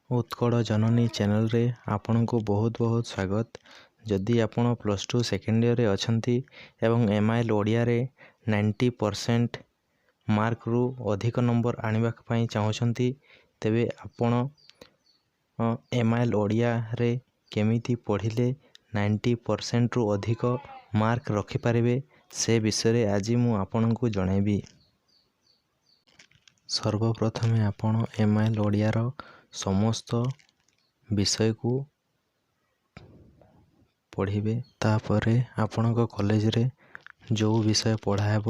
ଉତ୍କଳ ଜନନୀ ଚ୍ୟାନେଲରେ ଆପଣଙ୍କୁ ବହୁତ ବହୁତ ସ୍ୱାଗତ। ଯଦି ଆପଣ +2 ସେକେଣ୍ଡ ଇୟର୍ରେ ଅଛନ୍ତି ଏବଂ ଏମ୍ଆଇଏଲ୍ ଓଡ଼ିଆରେ 90% ମାର୍କରୁ ଅଧିକ ନମ୍ବର ଆଣିବା ପାଇଁ ଚାହୁଁଛନ୍ତି, ତେବେ ଆପଣ ଏମ୍ଆଇଏଲ୍ ଓଡ଼ିଆରେ କେମିତି ପଢ଼ିଲେ 90%ରୁ ଅଧିକ ମାର୍କ ରଖିପାରିବେ, ସେ ବିଷୟରେ ଆଜି ମୁଁ ଆପଣଙ୍କୁ ଜଣାଇବି। ସର୍ବପ୍ରଥମେ ଆପଣ ଏମ୍ଆଇଏଲ୍ ଓଡ଼ିଆର ସମସ୍ତ ବିଷୟକୁ ପଢ଼ିବେ। ତାପରେ ଆପଣଙ୍କ କଲେଜରେ ଯେଉଁ ବିଷୟ ପଢ଼ା ହେବ,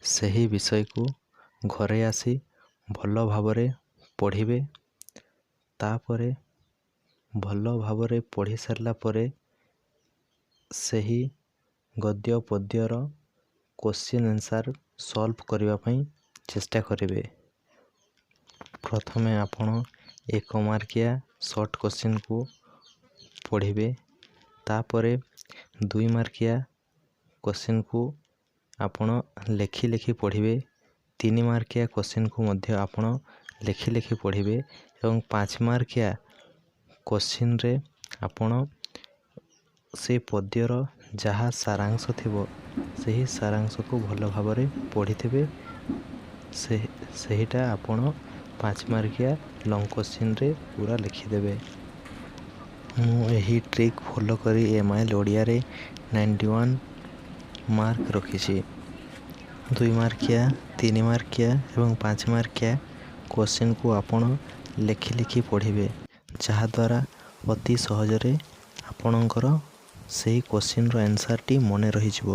ସେହି ବିଷୟକୁ ଘରେ ଆସି ଭଲ ଭାବରେ ପଢ଼ିବେ। ତାପରେ ଭଲ ଭାବରେ ପଢ଼ି ସାରିଲା ପରେ ସେହି ଗଦ୍ୟ ପଦ୍ୟର କୋଶ୍ଚିନ୍ ଆନ୍ସର୍ ସଲ୍ଭ କରିବା ପାଇଁ ଚେଷ୍ଟା କରିବେ। ପ୍ରଥମେ ଆପଣ 1 ମାର୍କିଆ ସର୍ଟ କୋଶ୍ଚିନ୍କୁ ପଢ଼ିବେ। ତାପରେ 2 ମାର୍କିଆ କୋଶ୍ଚିନ୍କୁ ଆପଣ ଲେଖି ଲେଖି ପଢ଼ିବେ। 3 ମାର୍କିଆ କୋଶ୍ଚିନ୍କୁ ମଧ୍ୟ ଆପଣ ଲେଖି ଲେଖି ପଢ଼ିବେ ଏବଂ 5 ମାର୍କିଆ କୋଶ୍ଚିନ୍ରେ ଆପଣ ସେ ପଦ୍ୟର ଯାହା ସାରାଂଶ ଥିବ, ସେହି ସାରାଂଶକୁ ଭଲ ଭାବରେ ପଢ଼ିଥିବେ। ସେହିଟା ଆପଣ 5 ମାର୍କିଆ ଲଙ୍ଗ୍ କୋଶ୍ଚିନ୍ରେ ପୁରା ଲେଖିଦେବେ। ମୁଁ ଏହି ଟ୍ରିକ୍ ଫଲୋ କରି ଏମ୍ଆଇଏଲ୍ ଓଡ଼ିଆରେ 91 ମାର୍କ ରଖିଛି। 2 ମାର୍କିଆ, 3 ମାର୍କିଆ ଏବଂ 5 ମାର୍କିଆ କୋଶ୍ଚିନ୍କୁ ଆପଣ ଲେଖି ଲେଖି ପଢ଼ିବେ, ଯାହାଦ୍ୱାରା ଅତି ସହଜରେ ଆପଣଙ୍କର ସେହି କୋଶ୍ଚିନ୍ର ଆନ୍ସର୍ଟି ମନେ ରହିଯିବ।